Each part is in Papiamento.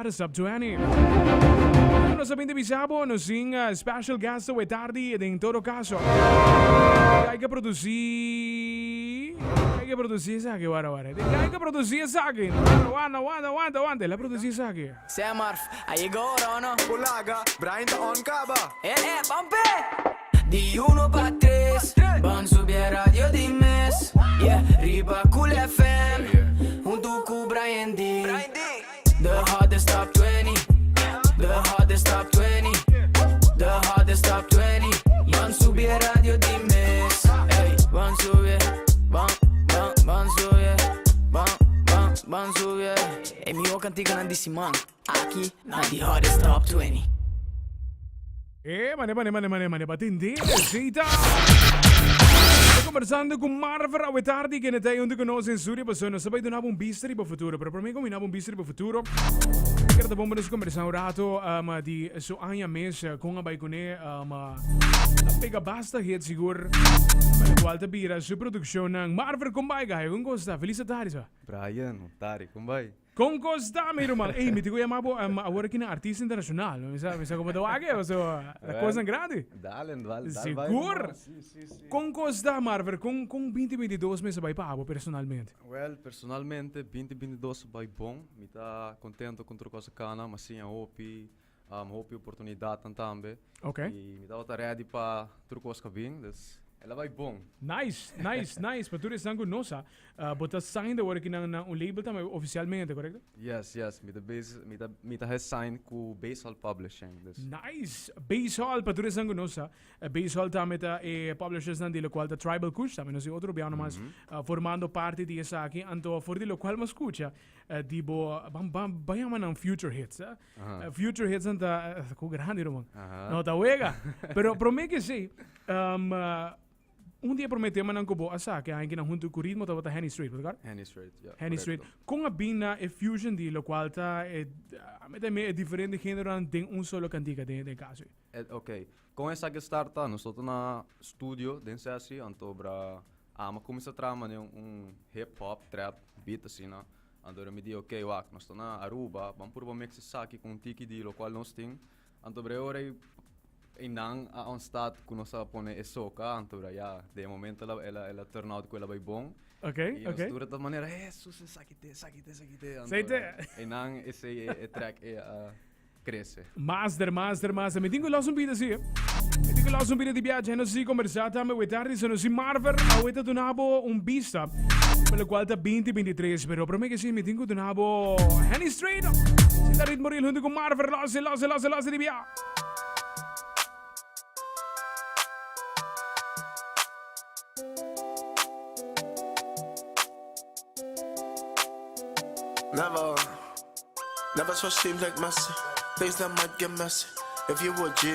Hottest Top 20. Nos a bin di bisa bo, nos tin special guest awe tardi den todo caso. Guy que produci... Guy que produci esaki, wara wara. Guy que produci esaki. Wanda, wanda, wanda, wanda. El a produci esaki. Sea Marf, a yega ora o no? Polaga, Brian ta on caba. Eh eh, pampe! Di uno pa tres, ban subi e radio di mes. Yeah, riba Cool FM, hunto cu Brian D. The hottest top 20, the hottest top 20, the hottest top 20. Ban subi e radio di mes. Ey, ban subi, ban, ban, ban subi, ban, ban, ban subi. E miho kantikanan di siman, aki na The Hottest Top 20. E mane mane mane mane mane batindi esita. Ta conversando cu Marver awe tardi kende ta hunto cu nos den studio pasobra nos ta bay duna bo un bista riba futuro pero prome cu mi duna bo un bista riba futuro kere ta bon pa nos conversa un rato um, di su aña mes con a bay cune um, a pega basta hit sigur pa locual ta bira su produccionnan. Marver con bay gayo con cos ta? Feliz tardi sa. Brian, Otari, kon bai? Kon kos ta, mi ruman? Ey, mi tin ku yama bo um, awor aki na artista internacional. Mi sa, mi sa komo ta wak, paso la kosnan grandi. Dale, dale, dale bai, Sigur. ruman. Si, si, si. Kon kos ta, Marver? Kon, kon 2022 mester bai pa abo personalmente? Well, personalmente, 2022 a bai bon. Mi ta kontento kon tur kos a kana. Mi a siña hopi, um, hopi oportunidatnan tambe. Ok. I mi tabata ready pa tur kos ka bin, dus el a bai bon. Nice, nice, nice. Pa tur esnan ku no sa, uh, bo ta signed awor aki na, na un label tambe oficialmente, korekto? Yes, yes. Mi ta base, mi ta, mi ta gesigned ku Basehall Publishing, dus. Nice! Basehall, pa tur esnan ku no sa, eh, Basehall tambe ta e publishersnan di lokual ta Tribal Kush, tambe nos tin otro biaha mas uh, formando parti di esaki. Anto for di lokual mi a skucha eh, di bo, ban, ban, ban yama nan future hits, eh? Aha. Eh, Future hits ta eh, ku grandi ruman. Aha. No ta wega. Pero prome que sí, um, eh, un dia prome tema nan ku bo a sa que hain nan huntu ku ritmo tabata Henny Street, wat Henny Street, ja. Henny Street. correcto. Kon a bin na e fusion di lo cual ta e, a mete me e diferente géneronan den un solo cantica den den caso. Eh, ok. Kon esaki starta? Nos ta na studio den sessie, anto bra ama kuminsa traha mane un, un hip hop trap beat asina. Anto mi di, ok, wak, nos ta na Aruba, ban purba mix esaki ku un tiki di lokual nos tin. Anto bre ora ei einan a ontstaat ku nos a pone e soka, anto bra ya, den e momento el a, el a, el a turn out ku el a bai bon. Ok, I nos ok. tur a ta manera, Hesus, esaki te, esaki te, esaki te. Anto Sei te. einan esei e, e track ei a crece. Master, master, master. Mi tin ku los un bida si. Mi tin ku los un bida di biaha. Nos si conversa tambe we tardi. So nos si Marver awe ta duna bo un bista. Pa lo cual ta 2023. Pero prome que si mi tin ku duna bo Henny Street. Si ta ritmo real hunto ku Marver. Los, los, los, los di biaha. Never, never switch teams like Messi. Things that might get messy if you were G.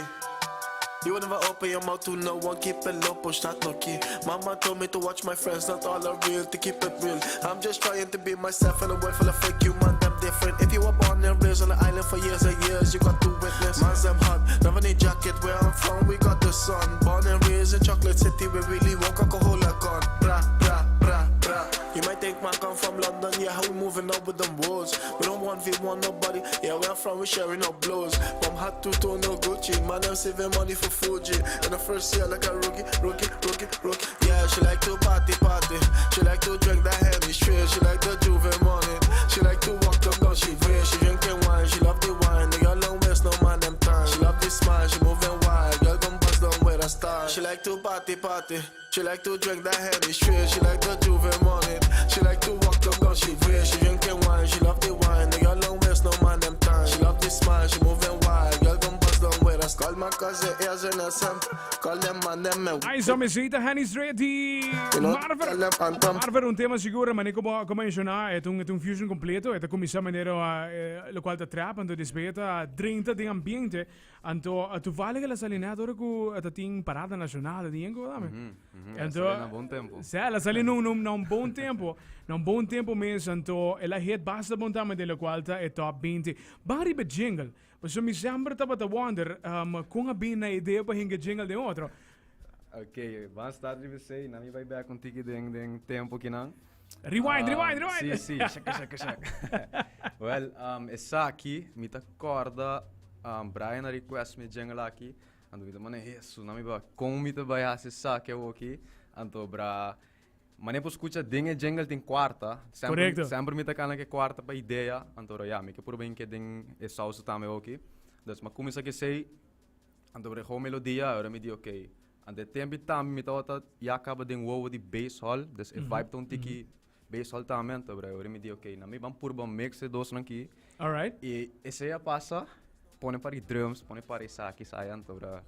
You would never open your mouth to no one, keep it low, push that no key. Mama told me to watch my friends, not all are real, to keep it real. I'm just trying to be myself in a world full of fake you, man, them different. If you were born and raised on the island for years and years, you got to witness. Man's them hot, never need jacket where I'm from, we got the sun. Born and raised in Chocolate City, we really walk Coca-Cola gun. Bra, bra, bra, bra. You might think man come from London, yeah, how we moving up with them walls. We don't want V1 nobody, yeah, where I'm from, we sharing no blows. From hat to toe, no Gucci, man, I'm saving money for Fuji. In the first year, like a rookie, rookie, rookie, rookie. Yeah, she like to party, party. She like to drink that Henny straight. She like the Juve money. She like to walk up down, she wear. She drinking wine, she love the wine. The girl don't waste no man them time. She love the smile, she moving wild. Girl gon' bust down with a star. She like to party, party. She like to drink that Henny straight. She like the Juve money. She like to walk up down, she wear. She drinking wine, she love the wine. The girl don't waste no man them time. She love the smile, she moving wild. Girl gon' bust down with a Call my cousin, ears in the sun. Call them man, them me. Ay, zo mesita Henny Street di You know, Marver. tell them anthem. Marver un tema sigur, mane como como menciona, het un het un fusion completo, het comienza manera eh, lo cual ta trap, anto después ta drinta den ambiente. Anto toevallig el a sali net ora cu ta tin parada nacional di enko dame. Mm -hmm. Anto, el a sali na bon tempo. Sí, el a sali na un, na un bon tempo. Na un bon tempo mes, anto el a hit basta bon tambe den locual ta e top 20. Ban riba jingle. Pasobra mi semper tabata wonder um, con a bin na idea pa hinga jingle den otro. Ok, ban start riba esey, na mi bai back un tiki den, den tempo kinan. Rewind, rewind, rewind. Si, si, shaka, shaka, shaka. Well, um, esaki, mi ta corda, um, Brian a request mi jingle aki, anto mi ta mane, Hesu, na mi ba, kon mi ta bai hasi esaki awoki? Anto bra, mane por scucha den e jingle tin cuarta, semper, Correcto. semper mi ta cana ke cuarta pa idea, anto bra, ya, mi ke purba hinke den e sauce tambe awoki. Dus, m'a cuminsa ke esei, Anto por e hou melodia, ora mi di ok. Anto e tempi tambe mi tabata ya kaba den wowo di basehall, dus e vibe ta un tiki basehall tambe, anto ora ora mi di ok, na mi ban purba mix e dosnan aki. Alright. I esei a pasa, pone par di drums, pone par esaki, esaya, anto ora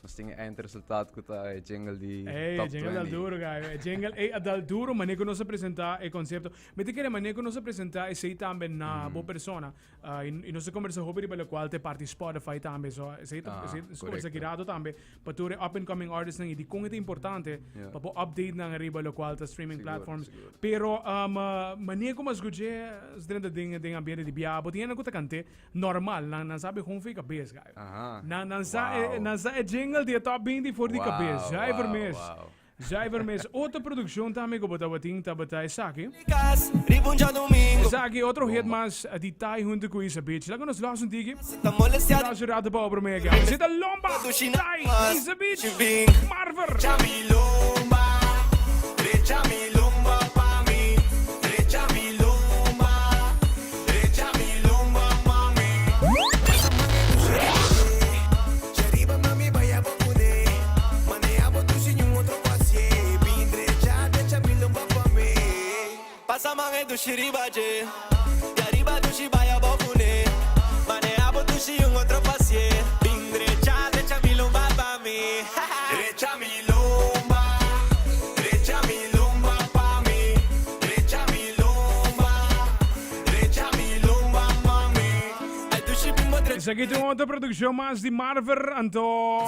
nos tin e eindresultaat ku ta e jingle di Ey, e Top jingle dal 20. duro, guy. E jingle, ey, a dal duro, manera ku nos a presenta e konsepto. Mi ta kere manera ku nos a presenta esei tambe na bo persona. Ah, y, y nos a conversa hopi riba locual te parti Spotify tambe. So, esey ta, Ah, esey nos conversa correcto. ki rato tambe pa tur e up and coming artists nan y di con e ta importante Yeah. pa bo update nan riba locual ta streaming Seguro, platforms. seguro. Pero um, uh, manier como escuché drenta den den ambiente di bia, bo tiene ku ta kante normal, nan nan sabe gewoon voor cabeza, guy. Aha. Nan nan sa Wow. e, nan sa e jingle di e top 20 voor die Wow, cabeza. Zuiver wow, mes. wow. Zuiver mes. Otro produccion tambe ku bo tabatin tabata esaki. Esaki otro hit mas di Tai hunto ku Isa Beach. Laga nos los un tiki. Los un rato pa obra mega. Esei ta Lomba, Tai, Isa Beach, Marver. Esaki ta un otro produccion mas di Marver, anto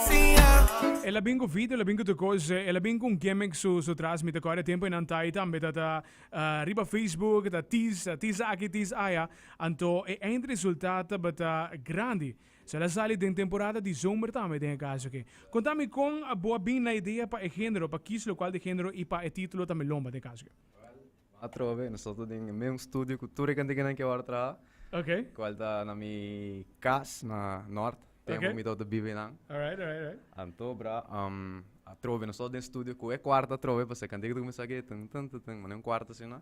el a bin cu video, el a bin cu tur cos, el a bin cu un gimmick su su tras, mi ta corda e tempo enan tai tambe ta ta riba Facebook ta tease, ta tease aki, tease aya, anto e eindresultaat tabata grandi. So el a sali den temporada di zomer tambe den e caso aki. Conta mi con bo a bin na idea pa e genero, pa kies locual di genero y pa e titulo tambe lomba den e caso aki. Atrobe, nos ta den e mesun studio ku tur e kantikinan ke wòrdu traha. Ok. Kual ta na mi kas na Nort, tempu Ok. mi tabata biba einan. Alright, alright, alright. Anto bra, atrobe nos tabata den studio ku e kuarto atrobe, pasobra e kantika ta kuminsá ke tun tun tun tun, manera un kuarto asina.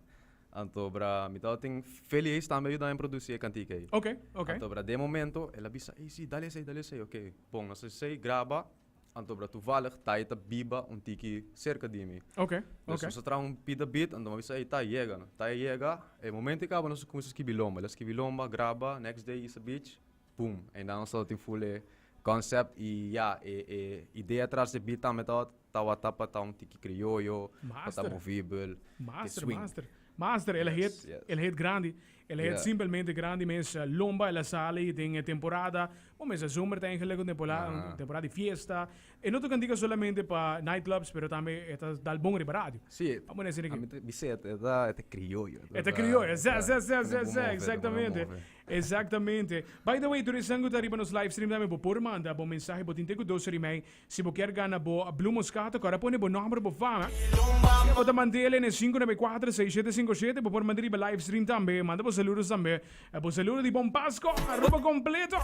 Anto bra, mi tabatin Felies tambe a yuda mi produsí e kantika ei. Ok, ok. Anto bra, den e momento el a bisa, ey si, dale esei, dale esei. Ok, bon, nos a esei, graba. Anto bra toevallig Tai ta biba un tiki cerca di mi. Ok, Dus ok. nos a traha un pida beat, anto mi a bisa ey Tai yega. Tai a yega, e momento e caba nos a cuminsa skibi lomba. El a skibi lomba, graba, next day Isa Beach, boom. En dan nos tabatin full e concept y ya, e e idea tras e beat tambe tabata tabata pa ta un tiki crioyo, pa ta Master. movibel, ke Master, swing. master. Master, el a Yes, hit, yes. el a hit grandi. El a hit Yeah. simpelmente grandi mes lomba, el a sali den e temporada. Bo mester zomer ta eigenlijk un temporada, un Aha. temporada di fiesta. E no ta cantica solamente pa nightclubs, pero tambe e ta dal bon riba radio. Sí, Vamos a decir a aquí. mi ta bisa e ta e ta crioyo. E ta crioyo, sa, sa, sa, e sa, ta sa, move, e ta exactamente. move. Exactamente. By the way, tur esnan cu ta riba nos live stream tambe bo por manda bo mensahe, bo tin te cu dos ora y mei. Si bo kier gana bo Blue Moscato, kora pone bo nomber, bo fama. Si bo ta mand'el en e 594-6757, bo por manda riba live stream tambe. Manda bo saludos tambe. Bo saludo di Bon Pasco, Aruba completo.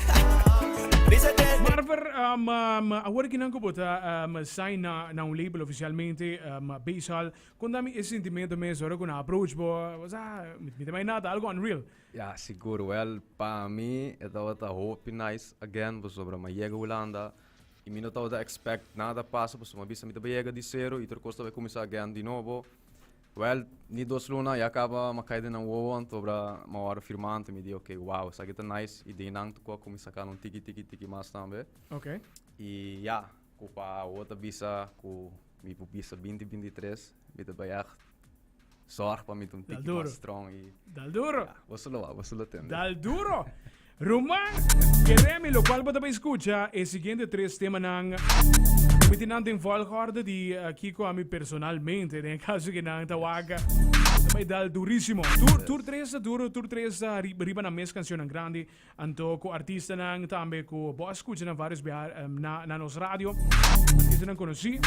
Marver, um, um, awor kinan ku bo ta um, sign na, na un label oficialmente, um, Basehall, konta mi e sentimento mes ora ku nan approach bo, o sea, mi, mi ta imagina ta algo unreal. Ya, sigur. Wel, pa mi e tabata hopi nice again pasobra mi a yega Hulanda y mi no tabata expect nada pasa pasobra mi a bisa mi ta bay yega di cero y tur cos ta bay cuminsa again di nobo. Wel, ni dos luna ya caba mi a cay den nan wowo anto mi a worde firma anto mi di ok, wow, esaki ta nice y den nan cu a cuminsa cana un tiki tiki tiki mas tambe. Ok. Y ya, cu pa awo ta bisa cu mi por bisa binti 23 mi ta bay echt Zorg pa mi ta un tiki mas strong y. Dal duro. Ya, boso lo wak, boso lo tende. Dal duro. Ruman, keremi locual bo ta bay scucha e siguiente tres temanan. Mi tin nan den volgorde di kiko ami personalmente, den e caso ke nan ta wak. Ta bai dal durísimo. Tur, tur tres ta duro, tur tres ta riba nan mes cancionnan grandi. Anto cu artistanan tambe cu bo a scucha nan varios bia na, na nos radio. Artistanan conoci.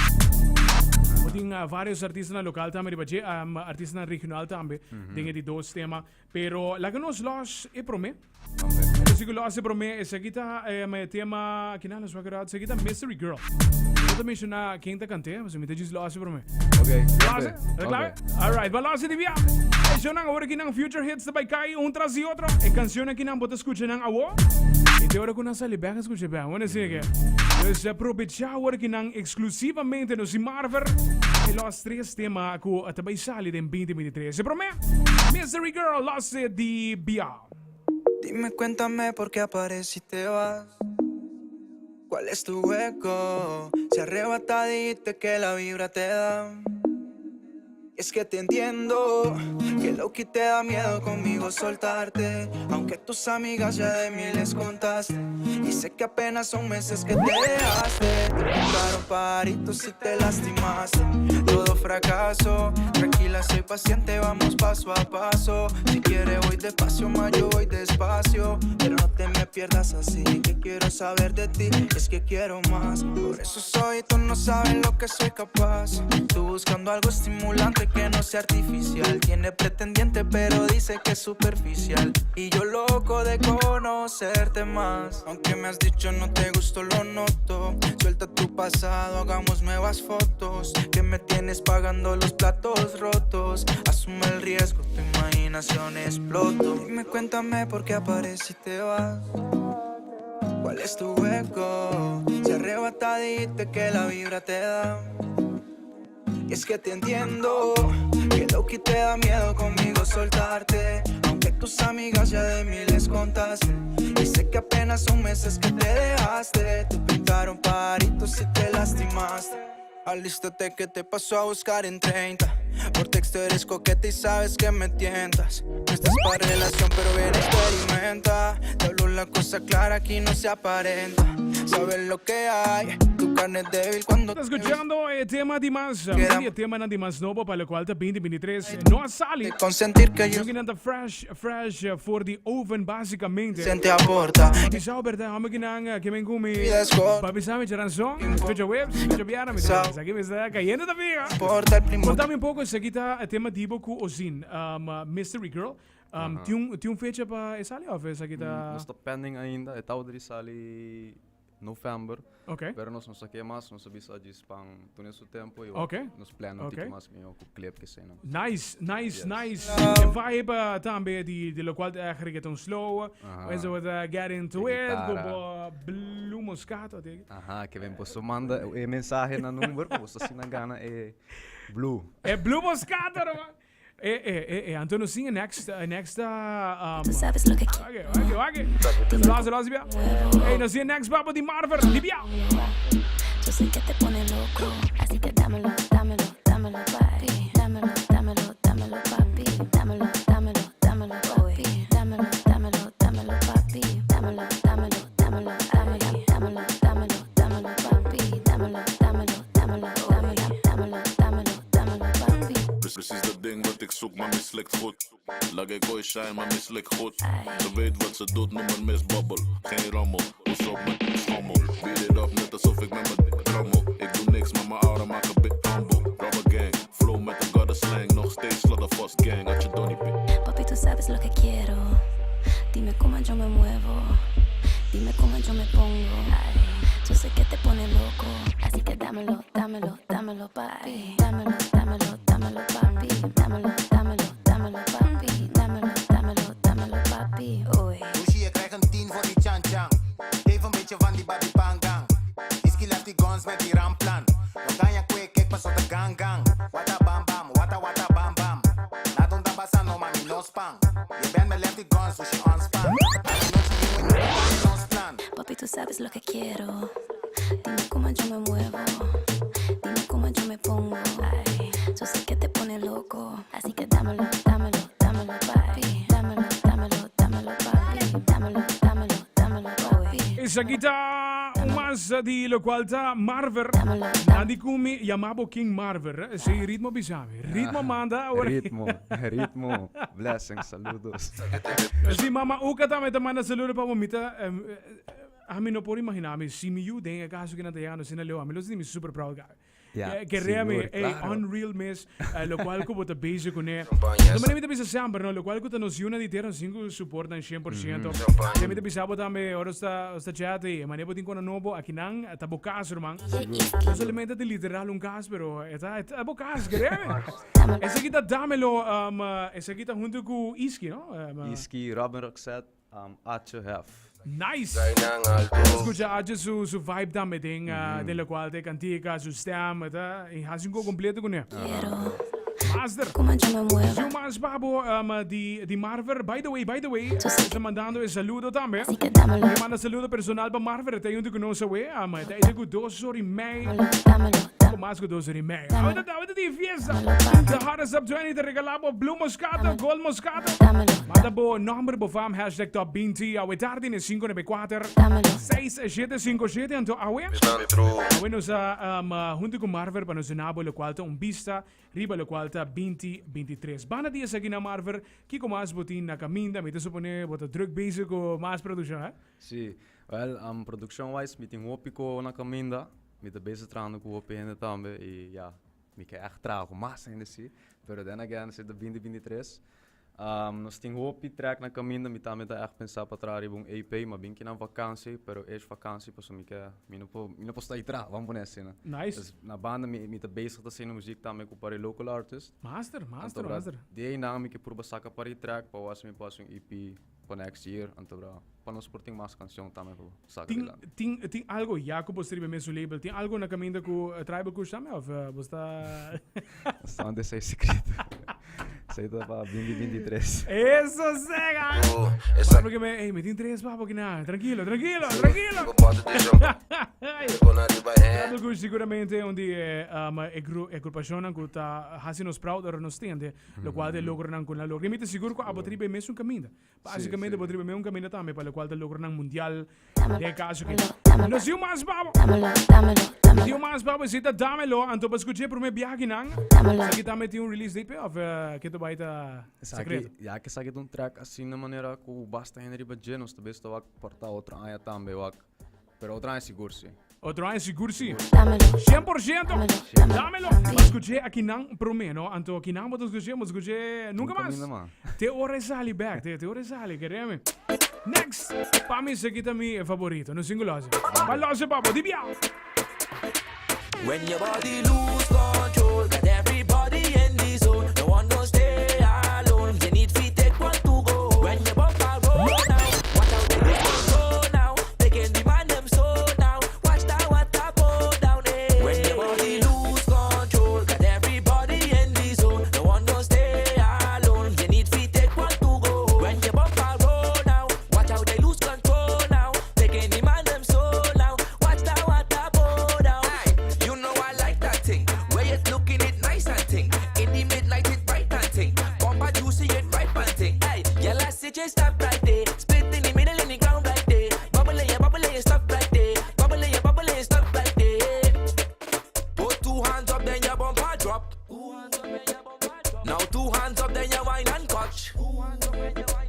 Bo tin varios artistanan local tambe riba dje, artistanan regional tambe den e di dos tema. Pero laga nos los e prome. Nos sigue los e prome. Esaki ta e tema, kinan nos wak rato? Esaki ta Mystery Girl. No ta menciona ken ta cant'e, pasobra mi ta djis los e prome. Ok. Los e? Ta klaar? Alright, ba los e di bia. E shownan awor kinan Future Hits ta bai kai un tras di otro. E cancionnan kinan bo ta scucha nan awo. E te ora cu nan sali bek a scucha bek. Bo na sigue. Dus aprobecha awor kinan exclusivamente nos di Marver e los tres tema cu ta bai sali den 2023. E prome, Mystery Girl, los e di bia. Dime cuéntame por qué apareces y te vas. ¿Cuál es tu juego? Si arrebata dijiste que la vibra te da. Es que te entiendo que lo que te da miedo conmigo soltarte. Aunque tus amigas ya de mí les contaste. Y sé que apenas son meses que te dejaste. Te pintaron pajaritos y te lastimaste. Todo fracaso. Tranquila, soy paciente, vamos paso a paso. Si quieres voy despacio, más yo voy despacio. Pero no te me pierdas así, que quiero saber de ti. Es que quiero más. Por eso soy, tú no sabes lo que soy capaz. Tú buscando algo estimulante que no sea artificial. Tiene pretendiente, pero dice que es superficial. Y yo loco de conocerte más. Aunque me has dicho no te gustó, lo noto. Suelta tu pasado, hagamos nuevas fotos. Que me tienes pagando los platos rotos. Asume el riesgo, tu imaginación exploto. Dime, cuéntame por qué apareces y te vas. ¿Cuál es tu juego? Si arrebata, dijiste que la vibra te da. Y es que te entiendo que lo que te da miedo conmigo soltarte. Aunque tus amigas ya de mí les contaste. Y sé que apenas son meses que te dejaste. Te pintaron pajaritos y te lastimaste. Alístate que te paso a buscar en 30. Por texto eres coqueta y sabes que me tientas. No estás pa' relación, pero bien experimenta. Te hablo la cosa clara, aquí no se aparenta. Sabes lo que hay, tu carne es débil cuando Ta escuchando e tema di mas, Queda- e tema nan di mas nobo pa locual ta 2023 no a sali. Consentir que yo Yo nan ta fresh, fresh for the oven basicamente. se te aporta. Bisa berdad, home kinan que men gumi. Vida es corta. Papi sabe charanzón, escucha webs, escucha piano, mi aquí me está cayendo también. ah. Importa el primo. Contame un poco, esaki ta e tema di bo cu Ozin, Mystery Girl. Tin un, tin un fecha pa e sali of esaki ta? Nos ta pending ainda, e tabata di sali november. Ok. Pero nos no sa ke mas, nos a bisa djis pan tune su tempo y nos plan un tiki mas miho cu clip ke esei. Nice, nice, nice. E vibe tambe di, di locual ta echt reggaeton slow. Eso with get into E it, guitarra. cu bo Blue Moscato, te. Aha, ke ben boso manda e mensahe na number pa boso asina gana e Blue. E Blue Moscato, ruman. E, e, e, e, anto nos tin e next, e next, Tú sabes lo que Ok, ok, ok. Los, los, bia. Ey, nos tin e next babo di Marver, di bia. Yo sé que te pone loco, así que dámelo, dámelo, dámelo, papi. Dámelo, dámelo, dámelo, papi. Dámelo, dámelo, dámelo, papi. Dámelo, dámelo, dámelo, papi. Dámelo, dámelo, dámelo, dámelo, dámelo, dámelo, dámelo, papi. Dámelo, dámelo, dámelo, dámelo, dámelo, dámelo, dámelo, papi. Precies dat ding wat ik zoek, maar mislukt goed. Laat ik ooit shine, maar mislukt goed. Ze weet wat ze doet, noem me Miss Bubble. Geen rommel, hoes op mijn schommel. Beat it up, net alsof ik met mijn trommel. Ik doe niks, maar mijn aura maakt een bit humble. Rubber gang, flow met de gutter slang. Nog steeds slaughter vast gang, had je Donnie P. Papi, tú sabes lo que quiero. Dime cómo yo me muevo. Dime cómo yo me pongo. Ay, yo sé que te pone loco. Así que dámelo, dámelo, dámelo, papi. Dámelo, dámelo, dámelo, papi. Dámelo, dámelo, dámelo, papi. Dámelo, dámelo, dámelo, papi. Uy. Gucci, je krijgt een 10 voor die chan chan. Geef een beetje van die babi pangang. Iski left die guns met die ramplan. No kan je kijk pas op de gang gang. Wata bam bam, wata wata bam bam. Laat ons basa no mami no spang. Je bent met lefty guns, dus je ontspan. Nos plan. Papi, tú sabes lo que quiero. Dime cómo yo me muevo. Dime cómo yo me pongo. Ay, yo sé que te pone loco. Así que dámelo, dámelo, dámelo, papi. Dámelo, dámelo, dámelo, papi. Dámelo, dámelo, dámelo, papi. Esaki ta. Un mas di locual ta Marver. Nan di cu mi yama bo King Marver. Si ritmo bisa mi. Ritmo manda awor. Ritmo, ritmo. Blessings, saludos. Si mama Uka tambe ta manda saludo pa bo. Mi ta, ami no por imagina mi si mi yu den e caso cu nan ta yegando asina leu. Ami lo sinti mi super proud gawe. Ja, Keremi, sigur, ey, claro. unreal mes, locual cu bo ta bezig cune. No manera mi ta bisa semper, no, locual cu ta nos yunan di tera nos tin cu support nan 100%. Te mi ta bisa bo tambe, ora nos ta, nos ta chat, ey, e manera bo tin cona nobo, akinan ta bo cas, ruman. No solamente ta literal un cas, pero e ta, e ta bo cas, keremi. Esaki ta Dámelo, esaki ta hunto cu Iski, no? Iski, Robin Roxette, H hef. Nice! Escucha H su su vibe tambe den den locual ta e cantica, su stem, e ta e haci un co completo cune. Master! Su mas pa bo di di Marver. By the way, by the way, ta mandando e saludo tambe. E manda saludo personal pa Marver, e ta junto cu nos awe. E ta ete cu dos or y mei. Poco mas cu dos or y mei. Awe ta awe ta tin fiesta. The Hottest Up 20 ta regala bo Blue Moscato, Gold Moscato. Manda bo nomber, bo fam, hashtag top 20 awe tardi na 594 6757 anto awe awe nos a um, hunto cu Marver pa nos duna bo locual ta un bista riba locual ta 2023. Banda di esaki na Marver, kico mas bo tin na caminda? Mi ta supone bo ta druk bezig cu mas produccion, hè? Sí, wel, produccion wise mi tin hopi cu na caminda, mi ta bezig trahando cu hopi hende tambe y ya, mi ke echt traha cu mas hende sí, pero then again si ta 2023 Nos tin hopi trek na kaminda, mi tambe ta ègt pensa pa traha riba un EP, ma bin kinan vakansi, pero esh vakansi pasobra mi ke, mi no por, mi no por sta ei traha, ban pone asina. Nice. Dus na banda mi mi ta bezig ta haciendo muziek tambe ku par e local artist. Master, master, Anto bra, master. di einan mi ke purba saka par e trek pa wak si mi por hasi un EP pa next year, anto bra, pa nos por tin mas cancion tambe pa saka Tin, dilanti. tin, tin algo ya ku bo ta riba e mesun label? Tin algo na kaminda ku Tribal Kush tambe of bo sta. Bastante esei secreto. Esei ta pa binti binti tres. Eso sega! Wak porque me, ey, mi tin tres papo aki na. Tranquilo, tranquilo, tranquilo. Tribal Kush seguramente un di e, um, e gru, e agrupacionnan ku ta hasi nos proud ora nos tende, locual ta e logronan ku nan logra. I mi ta sigur ku abo ta riba e mesun kaminda. Básicamente bo triba un caminda tambe pa locual ta logronan mundial den caso ki. Nos yu mas babo. Yu mas babo si ta dámelo anto pa escuché primer biahe nan. Esaki tambe tin un release date pe of ke ta bai ta secreto? Esaki ya ke esaki ta un track asina manera ku basta hende riba dje nos ta bes ta wak por ta otro aña tambe wak. Pero otro aña sigur si. Otro aña sigur si. 100%. Dámelo. Bo escuché akinan promé, no? Anto akinan bo ta escuché, bo escuché nunca mas. Te ora e sali bek, te ora e sali, kereme. Next! Pa mi esaki ta mi favorito, no singu loze. Pa loze pa bo, di bia! When your body lose control, got everybody in the zone. No one gon' stay alone. You need fi take one to go. When your bumper roll now, watch out they lose control now. Taking the man them so now. Watch that water pour down. Eh. When your body lose control, got everybody in the zone. No one gon' stay alone. You need fi take one to go. When your bumper roll now, watch out they lose control now. Taking the man them so now. Watch that water pour down. Aye, you know I like that thing. Where it looking it nice and ting. In the midnight it bright and ting. Bumper juicy it ripe and ting. Hey, yellow just stop right there. Split in the middle in the ground right there. Bubble yeah, bubble yeah, stop right there. Bubble yeah, bubble yeah, stop right there. Put two hands up, then your bumper drop. Now two hands up, then you wine and touch.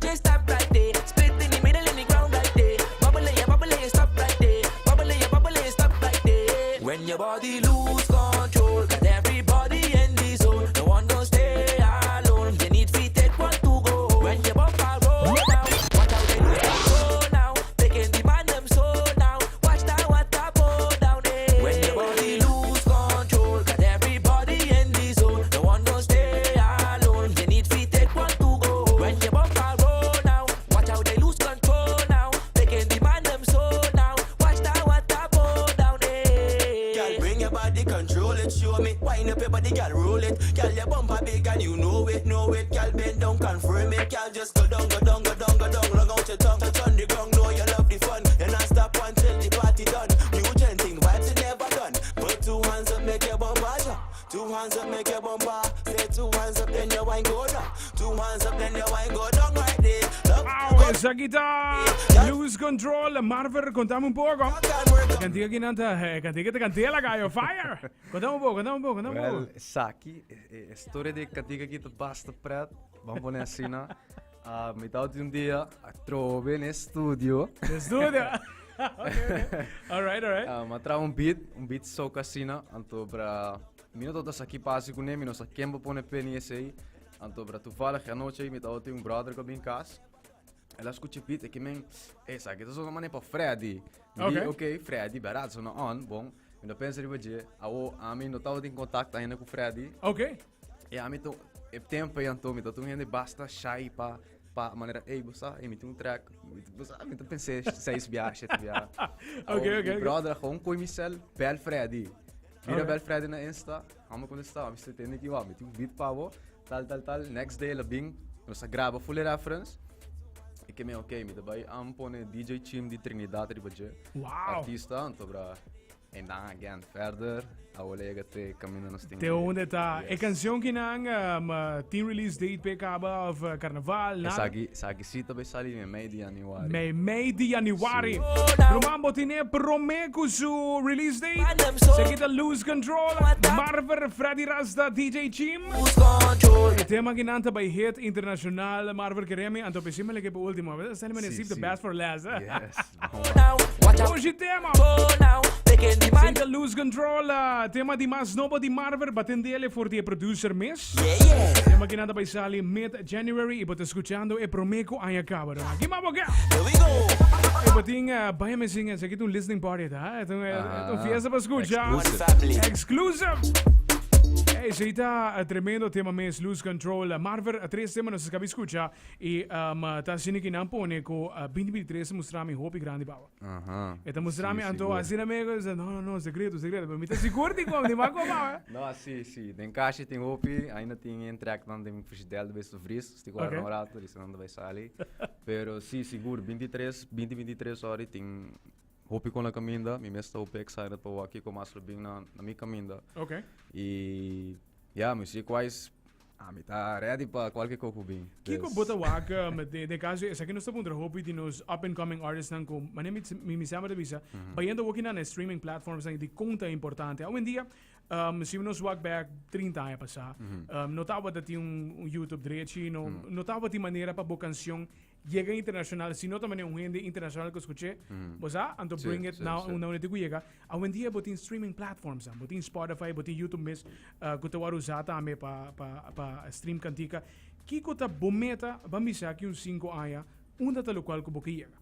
Just stop right there. Split in the middle in the ground right there. Bubble yeah, bubble yeah, stop right there. Bubble yeah, bubble yeah, stop right there. When your body lose control, got everybody in the zone. No one gon' stay alone. You need fi take one to go. When your bumper roll now, watch out they lose control now. Taking the man them so now. Watch that water pour down. Eh. When your body lose control, got everybody in the zone. No one gon' stay alone. You need fi take one to go. When your bumper roll now, watch out they lose control now. Taking the man them so now. Watch that water pour down. Eh. Girl, bring your body, control it, show me. Wind up your body, girl, roll it. Girl, your bumper big and you know it, know it. Girl, bend down, confirm it. Girl, just go down, go down, go down, go down. Long out your tongue, touch on the ground. Know you love the fun. You not stop until the party done. New gen thing, vibes it never done. Put two hands up, make your bumper jump. Two hands up, make your bumper. Say two hands up, then your wine go down. Two hands up, then your wine go down right there. Look, Wow, esaki ta Lose. Control, Marver, contame un poco. Cantiga ki nan ta, eh, cantiga ta cantela gallo, fire. Contame un poco, contame un poco, contame un Well, poco. esaki, e, e storia di cantiga aki ta basta pret. Vamos pone asina. Ah, mi tawata un dia atrobe na e studio. De studio. Okay, okay. All right, all right. Ah, ma traha un beat, un beat soca asina. Anto bra, mi no tawata sa ki pasa kuné, mi no sa ken pa pone p'e ni esei. Anto bra, toevallig e anochi ei mi tawata un brother ku a bin kas. El a skucha e beat, e ke men, esaki ta sona manera pa Freddy. Mi di, Okay. ok, Freddy, bèrdat, sona on, bon. Mi no pensa riba dje. Awo, ami no tabatin kontakt ainda ku Freddy. Okay. E ami to, e tempo ei anto mi ta un hende basta shy pa pa manera, ey, bo sa, ey, mi tin un track, bo sa, mi ta pensé seis bia, shete bia. Okay, Awo, okay, mi brother gewoon koe mi cel, bel Freddy. Mira bel Freddy na Insta, hou contesta, mi se tende ki wa, mi tin un beat pa bo, tal, tal, tal. Next day el a bin, nos a graba full e reference. I ke mi, okay, mi ta bai am pone DJ Chim di Trinidad riba dje. Artista, anto bra. En dan again verder, awor yega te caminda nos tin. Te unda ta. E cancion ki nan um, tin release date pe caba of uh, carnaval, nada? Esaki, esaki si ta bay sali mei di januari. Mei mei di januari. Ruman bo tine prome cu su release date. Esaki ta Lose Control, Marver, Freddy Rasta, DJ Chim. E tema ki nan ta bay hit internacional, Marver Keremi, anto pesima leke pa ultimo. Sali mane save the best for last. Yes. Hoje tema Sinta Lose Control uh, tema di mas nobo di Marver batendele for di producer mes. Tema que nada bai sali mid January y bota escuchando e promeco aña caba. Aquí mabo que. E botin uh, vaya me singa, se un listening party ta. Es un, ah, un fiesta para escuchar. Exclusive. Exclusive. Hey, se ta tremendo tema mes Lose Control. Marver, tres tema nos acaba escuchar. I ta asina ki nan pone ku 2023 ta mustra mi hopi grandi bawa. E ta mustra mi anto asina mi ku no no no sekreto sekreto pero mi ta sigur di kom di mas kom bawa. No si si den kashi tin hopi ainda tin e tracknan den frigidel ta bes vris si ku un rato di nan ta bai sali pero si sigur 23 2023 sorry tin hopi kon na kaminda mi mes ta hopi excited pa wak kiko mas lo bin na mi kaminda i ya music wise Ami ta ready pa cualke co cu bin. Kiko bo ta wak den caso esaki nos ta puntra hopi di nos up and coming artists nan cu manera mi mi semper ta bisa bayendo awoki nan e streaming platforms nan dicon ta importante awendia si nos wak back 30 aña pasa no tabata tin un youtube drechi no no tabatin manera pa bo cancion Yega internacional, si no ta manera un hende internacional ku skuch'é, bo sa, anto bring it na un na un ku yega. Awendia bo tin streaming platforms, bo tin Spotify, bo tin YouTube mes ku ta wòrdu usá tambe pa pa pa stream kantika. Kiko ta bo meta, ban bisa aki un sinku aña, unda ta lokual ku bo ke yega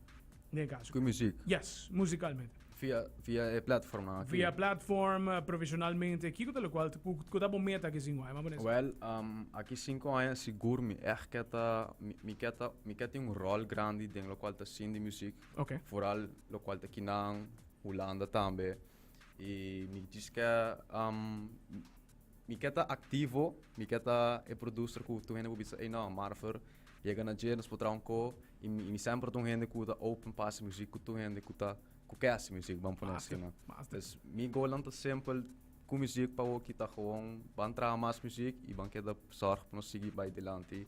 den e kaso? Ku muzik? Yes, musikalmente. Via via e platformnan aki? Via platform, profesionalmente, kiko ta lokual ku ku ta bo meta aki sinku aña? Ban pone Wèl, aki sinku aña sigur mi ègt ke ta mi mi ke ta mi ke tin un ròl grandi den lokual ta sin di muzik. Oké. Foral lokual ta kinan, Hulanda tambe. I mi djis ke mi ke ta aktivo, mi ke ta e producer ku tur hende por bisa, ey no, Marver yega na dje, nos por traha un ko. I mi semper ta un hende ku ta open pa hasi muzik ku tur hende ku ta ku ke hasi muzik, ban pone asina. Pues mi goalnan ta simpel, ku muzik pa awoki ta gewoon ban traha mas muzik i ban keda sòrg pa nos sigui bai dilanti,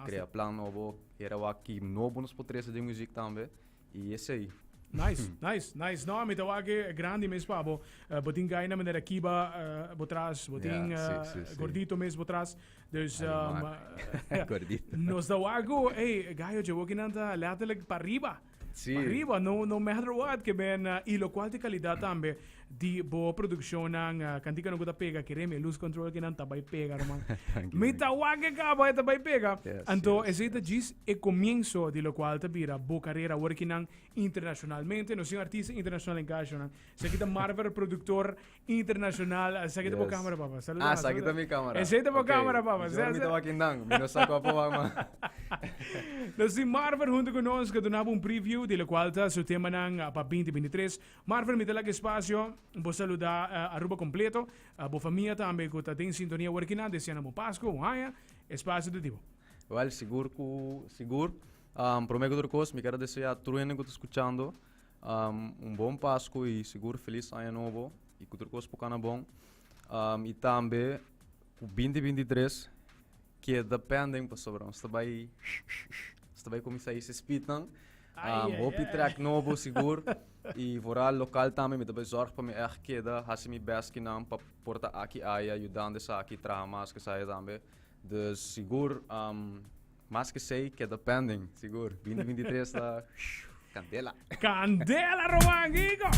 krea plan nobo, hera wak ki nobo nos por trese den muzik tambe i esei. Nice, nice, nice. No, mi ta wak e grandi mes pa bo. Bo tin guy na manera Kiba bo tras, bo tin Gordito mes bo tras. Dus, Gordito. Nos ta wak ku, ey, gayo, dje wokinan ta letterlijk pa riba. Sí. Pa riba, no, no matter what, ke ben, y locual te calidad tambe di bo produccionnan, canticanan cu ta pega, kereme, Lose Control kinan ta bay pega, ruman. Thank you, Mi thank ta wak e caba, e ta bay pega. Yes, Anto, yes, esey ta djis e comienzo di locual ta bira bo carera awor kinan internacionalmente. Nos tin artista internacional en casonan. Esaki ta Marver, productor Internacional, esaki ta bo camera papa. Saluda. Ah, esaki ta mi camera. Esey ta bo camera papa. Mi ta wak indan, mi no sa cua pa wak ma. Nos tin Marver hunto cu nos cu duna bo un preview di locual ta su temanan pa 2023. Marver, mi ta laga espacio bo saluda Aruba completo, bo famia tambe cu ta den sintonia awor kinan, deseando bon Pasco, un aña, espacio ta di bo. Wel, sigur cu sigur. Prome cu tur cos mi kier a desea tur hende cu ta scuchando Un bon Pascu y sigur feliz aña nobo y cu tur cos por cana bon. Y tambe cu 2023 keda pending pasobra nos ta bay nos ta bay cuminsa hisa speednan. Um, hopi track nobo sigur. Y vooral local tambe mi ta bay zorg pa mi echt keda haci mi best kinan pa por ta aki aya yudando esaki traha mas kesaya tambe. Dus sigur um, mas kesey keda pending sigur. 2023 ta candela. Candela Roman Kiko!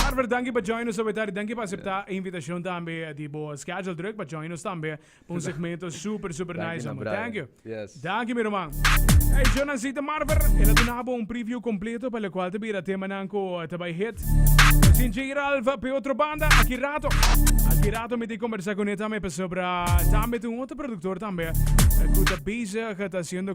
Harper, danki pa join nos awe tardi. Danki pa acepta e invitacion tambe di bo schedule druk pa join nos tambe pa un segmento super super Danki nice na amo. Brian. Thank you. Yes. Danki mi ruman. Hey, Jonancita Marver, el a duna bo un preview completo pa locual ta bira temanan cu ta bay hit. Sin J. Ralph pe otro banda, aki rato. Aki rato mi tin conversa cune tambe pasobra tambe ta un otro productor tambe cu ta bezig ta haciendo.